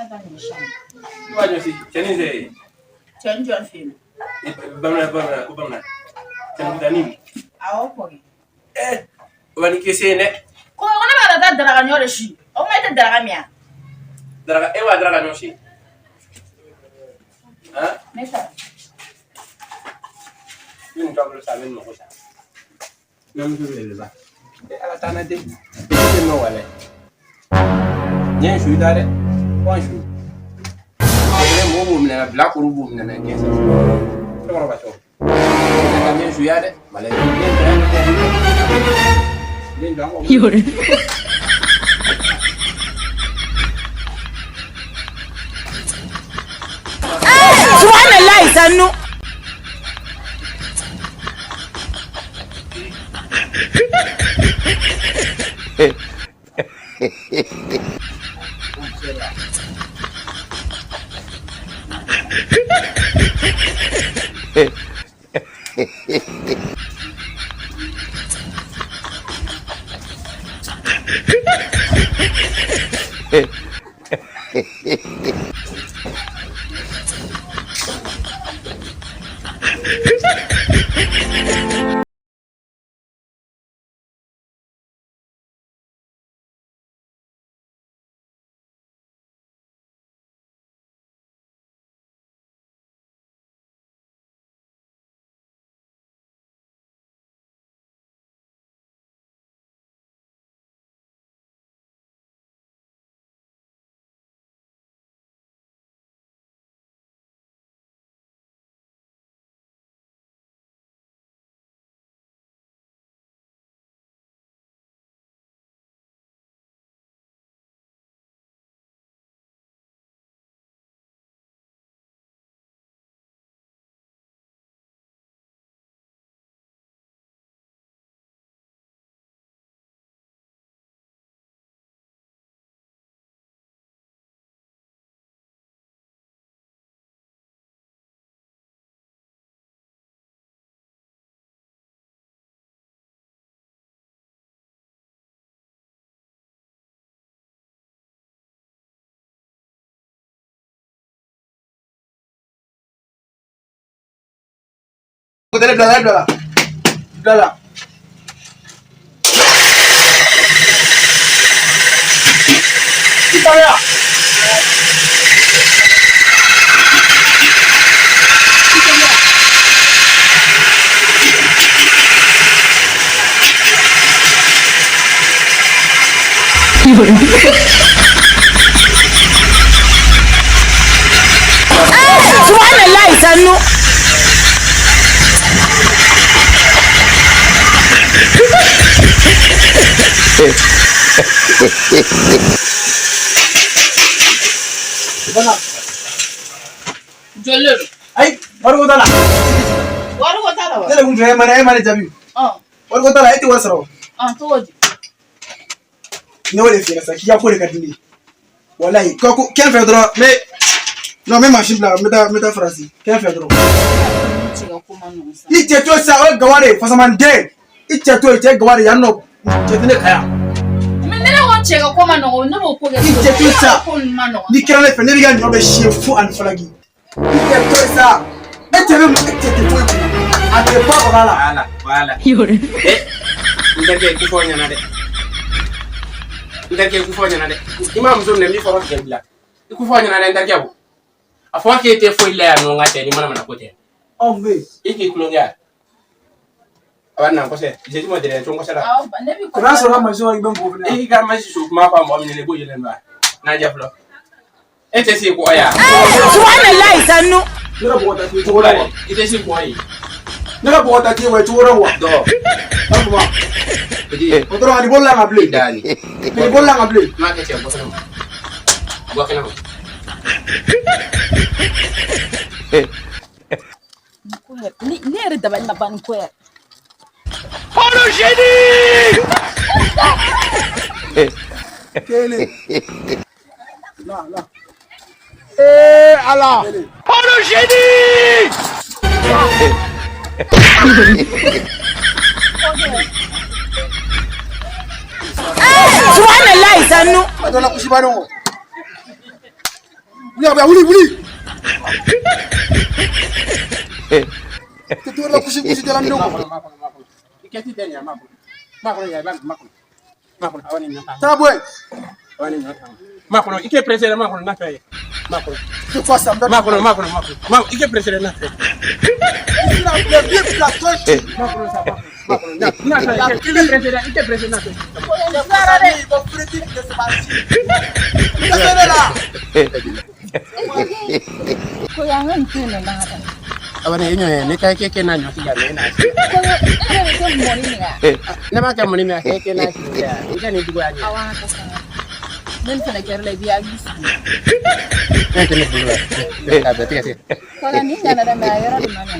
bɛna taa ɲɔ si. I b'a ɲɔ si cɛnin fɛ yen. Cɛnin jɔn fɛ yen? Bamanan bamanan ko bamanan. Cɛnin kutanin. Awɔ kɔkɛ. O b'a ni kese ye dɛ. Ko ne b'a ka taa daraka ɲɔ de si. O ma e tɛ daraka min yan? Daraka e b'a daraka ɲɔ si. Han? Ne ta. Ne nin t'a bolo sa a bɛ nin mako sa. Ne muso belebeleba. E ala t'an na den. E tɛ nɔ wala. N ye su da dɛ. Ko su. Ne mɔgɔw b'o minɛ na bilakoro b'o minɛ na diɲɛ sa. Cɛkɔrɔba cɛw. Ne ka ɲɛ suya dɛ. Wala den jɔ an kɔ. 有人， Subhanallahi sannu. Bila la bila la. Bila la. Italia. 有人， Subhanallahi sannu. Bana. Joli de don? Ayi, wariko t'a la. Wariko t'a la wa? Ne de kun fɛ e ma ne jaabi. Ɔ. Wariko t'a la, e tɛ wari sɔrɔ. Ɔ cogo di? Ne y'o de f'i ɲɛna sisan k'i ka ko de ka di ne ye. Walayi, ko kɛn fɛ dɔrɔn n bɛ non n bɛ mansin bila n bɛ taa Faransi kɛn fɛ dɔrɔn. Ne cɛ ka ko man nɔgɔn sa. I cɛ to yen sisan o ye gawa de ye fasamanden. I cɛ to yen cɛ ye gawa de ye yan nɔ cɛ tɛ ne ka yan. Mais ne ko cɛ ka ko man nɔgɔn ne b'o ko kɛ. I cɛ to yen sa. Ko ninnu man nɔgɔn. N'i kɛra ne fɛ ne b'i ka ɲɔ bɛ siyɛn fo ani falaki. I cɛ to yen sa. E cɛ bɛ mun e cɛ tɛ foyi kunna. A tɛ ba baga la. Voilà voilà. 有人， N terikɛ i ko fɔ ɲɛna dɛ. N terikɛ i ko fɔ ɲɛna dɛ. I ma muso minɛ n b'i fɔlɔ tigɛ bila. I ko fɔ ɲɛna dɛ n terikɛ o. A fɔ k'e tɛ foyi la yan nɔ n ka cɛ ni mana mana ko tɛ. Anw bɛ yen. I k'i tulonkɛ wa? A b'a na n kɔsɛ. Jezi ma dɛrɛ to n kɔsɛ la. Awɔ ne b'i O n'a sɔrɔ ka mansin i bɛ n bugɔ fɛnɛ. I k'i ka masi so kuma fɔ mɔgɔ min ɲɛna i b'o yɛlɛ nɔ. N'a jɛ fɔlɔ. E tɛ se kɔ ya. Subhanallahi sannu. Ne ka bɔgɔ ta t'i ye Cogo cogo la dɔn wa? dɛ. I tɛ se kɔ ye. Ne ka bɔgɔ ta t'i ye wa cogo dɔn wa? Dɔ. A kuma. Petit. O dɔrɔn ani bolo la ka bilen. Dani. Ani bolo la ka bilen. I m'a kɛ cɛ bɔ kɛnɛ ma. Bɔ kɛnɛ ma. Ne yɛrɛ dabali ma ban nin ko yɛrɛ. Kelen. La la. Eh Allah. Kelen. Oh le génie. Subhanallahi sannu. A dɔ la kusi ba dɔn. Wuli ka bɔ yan, wuli, wuli. Tɛ to la kusi kusi jala minɛ kɔ. Makɔnɔ, makɔnɔ. I kɛ ti tɛ nin ye, makɔnɔ. Makɔnɔ yan, i b'a makɔnɔ. Makɔnɔ, awɔ ni ɲɔ ta. Taa bɔ yen. Awɔ ni ɲɔ ta. Makɔnɔ, i kɛ pressé dɛ, makɔnɔ n'a fɛ ye. Makɔnɔ. C'est quoi ça? Makɔnɔ, makɔnɔ, makɔnɔ. Makɔnɔ, i kɛ pressé dɛ n'a fɛ. Makɔnɔ sa, makɔnɔ. N'a fɛ, i kɛ pressé dɛ, i kɛ pressé n'a fɛ. Ko yan ka nin to yen nɔ n'a ka taa. Awɔ ni ɲɔ ye, ne ka kɛ kɛ n'a ɲɔ tigɛ ne na. Ko e bɛ kɛ mɔni min kɛ. Ne b'a kɛ mɔni min a kɛ kɛ n'a sigi ya. I ka nin juguya ɲɛ. Awɔ an ka taa. Ne nin fana kɛra la i b'i hakili sigi. Ne tɛ ne bolo la. A bɛɛ tigɛ tigɛ. Kɔlɔ nin ɲana dɛ, mais a yɔrɔ de ma ɲɛ.